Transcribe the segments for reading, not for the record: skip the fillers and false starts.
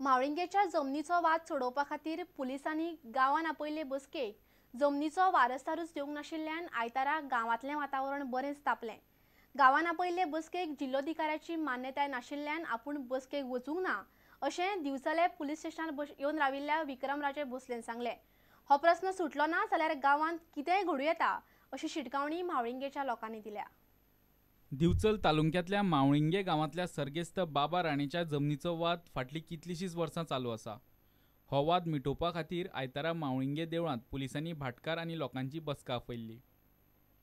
म्हावळिंगेच्या जमनीचो वाद सोडोवपा खातीर पुलिसांनी गांवान आपयल्ले बसकेक जमनीचो वारसदारूच येवंक नाशिल्ल्यान आयतारा गांवांतलें वातावरण बरेंच तापलें। गांवान आपयल्ले बसकेक जिल्लोधिकाऱ्याची मान्यताय नाशिल्ल्यान आपूण बसकेक वचूंक ना अशें दिवचले पुलीस स्टेशनार येवन राविल्ल्या विक्रमराजे भोसलेन सांगलें। हो प्रस्न सुटलो ना जाल्यार गांवांत कितेंय घडूं येता अशी शिटकावणी म्हावळिंगेच्या लोकांनी दिल्या। दिवचल तालुक्यांतल्या मावळिंगे गांवांतल्या सर्गेस्त बाबा राणेच्या जमनीचो वाद फाटलीं कितलींशींच वर्सां चालू आसा। हो वाद मिटोवपा खातीर आयतारा मावळिंगे देवळांत पुलिसांनी भाटकार आनी लोकांची बसका आपयल्ली।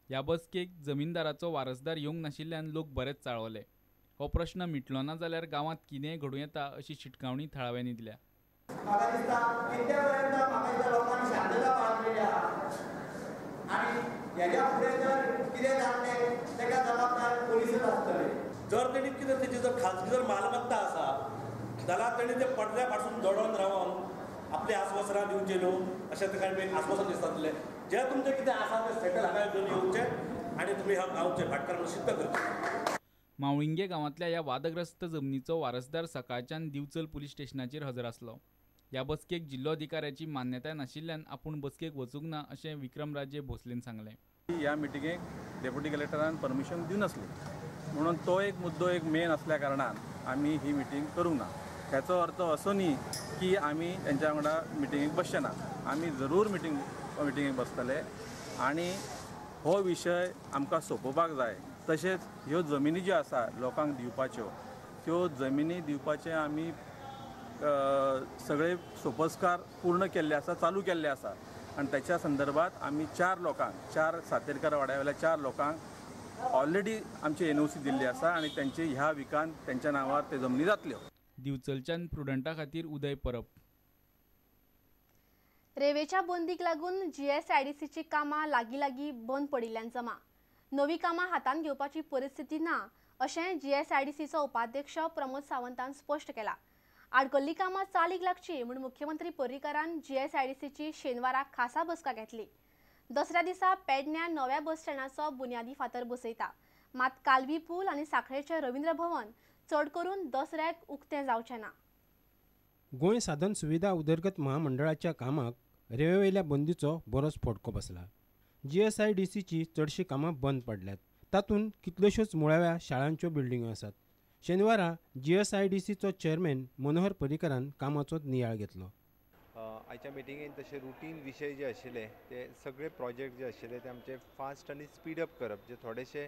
ह्या बसकेक जमीनदाराचो वारसदार येवंक नाशिल्ल्यान लोक बरेच चाळवले। हो प्रश्न मिटलो ना जाल्यार गांवांत कितेंय घडूं येता अशी शिटकावणी थळाव्यांनी दिल्या। जर तेणी कितें तेजी जर खाजगी जर मालमत्ता आसा जाल्यार तेणी ते पडद्या पासून दडोवन रावन आपली आस्वासनां दिवचें न्हू अशें ताका आस्वासन दिसतातलें। जे तुमचें कितें आसा तें सेटल हांगा घेवन येवचें आनी तुमी ह्या गांवचे भाटकार म्हणून सिद्ध करचें। मावळिंगे गांवांतल्या ह्या वादग्रस्त जमनीचो वारसदार सकाळच्यान दिवचल पुलीस स्टेशनाचेर हजर आसलो। ह्या बसकेक जिल्लोधिकाऱ्याची मान्यताय नाशिल्ल्यान आपूण बसकेक वचूंक ना अशें विक्रमराजे भोसलेन सांगलें। ह्या मिटिंगेक डेप्युटी कलेक्टरान परमिशन दिवनासली म्हणून तो एक मुद्दो एक मेन असल्या कारणान आमी ही मिटींग करूंक ना। हेचो अर्थ असो न्ही की आमी तेंच्या वांगडा मिटिंगेक बसचे ना, आमी जरूर मिटिंगेक बसतले आनी हो विशय आमकां सोंपोवपाक जाय। तशेंच ह्यो जमिनी ज्यो आसा लोकांक दिवपाच्यो त्यो जमिनी दिवपाचे आमी सगळे सोपस्कार पूर्ण केल्ले आसा, चालू केल्ले आसा आनी त्याच्या संदर्भात आमी चार लोकांक, चार सातेरकर वाड्यावेल्या चार लोकांक ऑलरेडी आमची एनओसी दिल्ली आसा आनी तेंचे ह्या विकान तेंच्या नांवार ते जमनी जातल्यो। दिवचलच्यान प्रुडंटा खातीर उदय परब। रेवेच्या बंदीक लागून जीएसआयडीसीची कामां लागीं लागीं बंद पडिल्ल्यान जमा नवी कामां हातांत घेवपाची परिस्थिती ना अशें जीएसआयडीसीचो उपाध्यक्ष प्रमोद सावंतान स्पश्ट केलां। आडकल्ली कामां चालीक लागची म्हूण मुख्यमंत्री पर्रीकारान जीएसआयडीसीची शेनवारा खासा बसका घेतली। दसऱ्या दिसा पेडण्या नव्या बस स्टँडाचो बुन्यादी फातर बसयता, मात कालवी पूल आनी साखळेचें रवींद्र भवन चड करून दसऱ्याक उक्तें जावचें ना। गोंय साधन सुविधा उदरगत महामंडळाच्या कामाक रेवेवयल्या बंदीचो बरोच फटको बसला। जीएसआयडीसीची चडशीं कामां बंद पडल्यात, तातूंत कितल्योश्योच मुळाव्या शाळांच्यो बिल्डिंग्यो आसात। शेनवारा जीएसआयडीसीचो चेअरमॅन मनोहर पर्रीकारान कामाचो नियाळ घेतलो। आयच्या मिटिंगेन तशे रुटीन विशय जे आशिल्ले ते सगळे प्रोजेक्ट जे आशिल्ले ते आमचे फास्ट आनी स्पीड अप करप, जे थोडेशे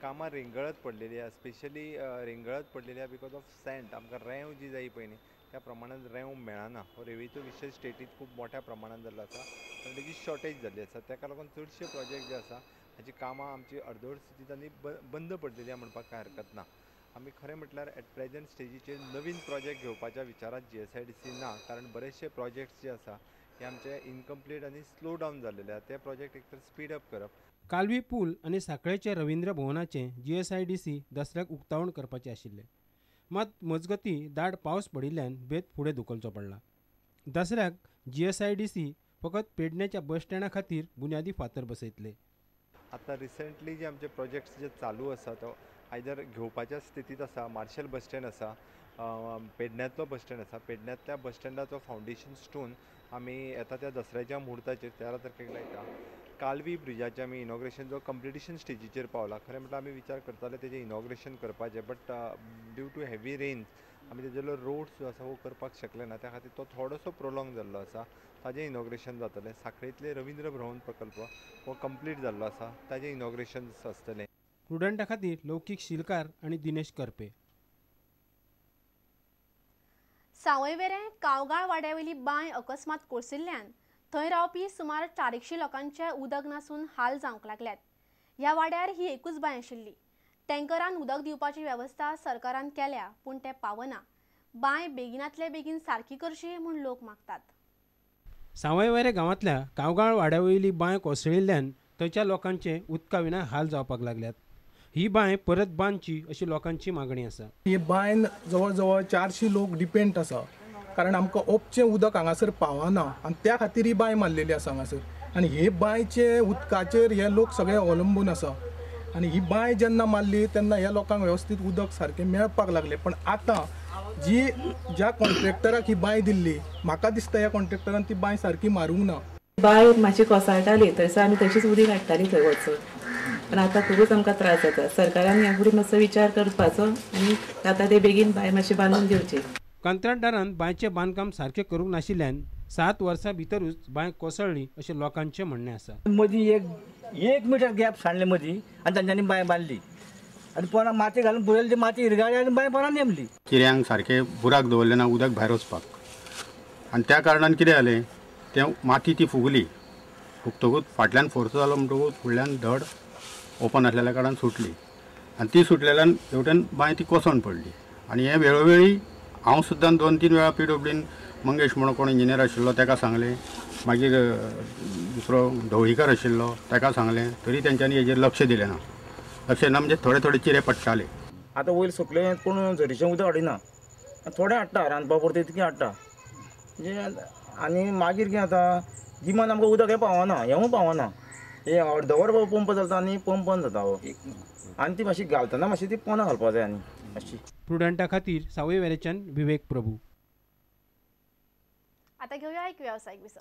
कामां रेंगळत पडलेली आसा, स्पेशली रेंगळत पडलेली आसा because of send. आमकां रेंव जी जाय पळय न्ही त्या प्रमाणान रेंव मेळना। हो रेंवेचो विशय स्टेटींत खूब मोठ्या प्रमाणान जाल्लो आसा आनी तेजी शॉर्टेज जाल्ली आसा। ताका लागून चडशे प्रोजेक्ट जे आसा हाची कामां आमची अर्दवट स्थितींत आनी बंद पडलेली आसा म्हणपाक कांय हरकत ना। आमी खरें म्हटल्यार एट प्रेजेंट स्टेजीचेर नवीन प्रोजेक्ट घेवपाच्या विचारांत जीएसआयडीसी ना, कारण बरेचशे प्रोजेक्ट्स जे आसा हे आमचे इनकम्प्लीट आनी स्लो डावन जाल्लेले आसा। ते प्रोजेक्ट एक तर स्पीड अप करप। कालवी पूल आनी साखळेचे रवींद्र भवनाचें जीएसआयडीसी दसऱ्याक उक्तावण करपाचें आशिल्लें, मात मजगती दाट पावस पडिल्ल्यान बेत फुडें धुकलचो पडला। दसऱ्याक जीएसआयडीसी फकत पेडण्याच्या बस स्टँडा खातीर बुन्यादी फातर बसयतले। आतां रिसेंटली जे आमचे प्रोजेक्ट्स जे चालू आसा तो आयदर घेवपाच्या स्थितींत आसा। मार्शल बस स्टँड आसा, पेडण्यांतलो बस स्टँड आसा। पेडण्यांतल्या बस स्टँडाचो फावंडेशन स्टोन आमी येता त्या दसऱ्याच्या मुहूर्ताचेर 13 तारखेक लायता। कालवी ब्रिजाचें आमी इनॉग्रेशन जो कंप्लिटिशन स्टेजीचेर पावला, खरें म्हटल्यार आमी विचार करताले तेजें इनॉग्रेशन करपाचें, but due to heavy rains आमी तेजेलो रोड जो आसा हो करपाक शकले ना, त्या खातीर तो थोडोसो प्रोलोंग जाल्लो आसा। ताजें इनॉग्रेशन जातलें। साखळेंतले रवींद्र भवन प्रकल्प हो कंप्लीट जाल्लो आसा, ताजें इनॉग्रेशन आसतलें। प्रुडंटा खातीर लौकीक शिलकार आनी दिनेश करपे। सावयवेरें कावगाळ वाड्यावेली बांय अकस्मात कोसळिल्ल्यान थंय रावपी सुमार 400 लोकांचे उदक नासून हाल जावंक लागल्यात। ह्या वाड्यार ही एकूच बांय आशिल्ली। टँकरान उदक दिवपाची वेवस्था सरकारान केल्या, पूण तें पावना। बांय बेगिनातले बेगीन सारकी करची म्हूण लोक मागतात। सावयवेरें गांवांतल्या कावगाळ वाड्यावयली बांय कोसळिल्ल्यान थंयच्या लोकांचे उदका विना हाल जावपाक लागल्यात। ही बांय परत बांदची अशी लोकांची मागणी आसा। ही बांयन जवळ जवळ 400 लोक डिपेंड आसा, कारण आमकां ओपचें उदक हांगासर पावना आनी त्या खातीर ही बांय मारलेली आसा हांगासर। आनी हे बांयचे उदकाचेर हे लोक सगळे अवलंबून आसा आनी ही बांय जेन्ना मारली तेन्ना ह्या लोकांक वेवस्थीत उदक सारकें मेळपाक लागलें। पण आतां जी ज्या कॉन्ट्रॅक्टराक ही बांय दिल्ली, म्हाका दिसता ह्या कॉन्ट्रॅक्टरान ती बांय सारकी मारूंक ना. बांय मातशी कोसळटाली थंयसर आमी तशीच उदीक हाडटाली थंय वचून, पण आतां खुबूच आमकां त्रास जाता. सरकारान ह्या फुडें मातसो विचार करपाचो आनी आतां ते बेगीन बांय मातशी बांदून दिवची. कंत्राटदारान बांयचें बांदकाम सारकें करूंक नाशिल्ल्यान 7 वर्सां भितरूच बांय कोसळ्ळी अशें लोकांचें म्हणणें आसा. मदीं एक मिटर गॅप सांडले मदीं आनी तांच्यांनी बांय बांदली आनी पोना माती घालून पुरयली, ती माती इरगाळी आनी बांय पोना नेमली. चिऱ्यांक सारकें बुराक दवरलें ना उदक भायर वचपाक, आनी त्या कारणान कितें जालें, तें माती ती फुगली, फुगतकूच फाटल्यान फोर्स जालो म्हणटकूच फुडल्यान धड ओपन आसलेल्या कारणान सुटली आनी ती सुटलेल्यान हेवटेन बांय ती कोसळून पडली. आनी हें वेळोवेळी हांव सुद्दां 2-3 वेळा पीडब्ल्यूडीन मंगेश म्हणून कोण इंजिनियर आशिल्लो ताका सांगलें, मागीर दुसरो ढवळीकर आशिल्लो ताका सांगलें, तरी तेंच्यांनी हेजेर लक्ष दिलें ना. लक्ष ना म्हणजे थोडे थोडे चिरे पडटाले. आतां वयर सकले कोण झरीचें उदक हाडिना, थोडें हाडटा रांदपा पुरतें तितकें हाडटा म्हणजे. आनी मागीर कितें जाता, गिमान आमकां उदक हें पावना, हेंवूय पावना, हे अर्दवर पंप चलता आनी पंप बंद जाता हो. आनी ती मातशी घालतना मातशी ती पोना घालपा जाय आनी मातशी. प्रुडंटा खातीर सावयवेरेच्यान विवेक प्रभू. आता घेऊया एक व्यावसायिक विसव.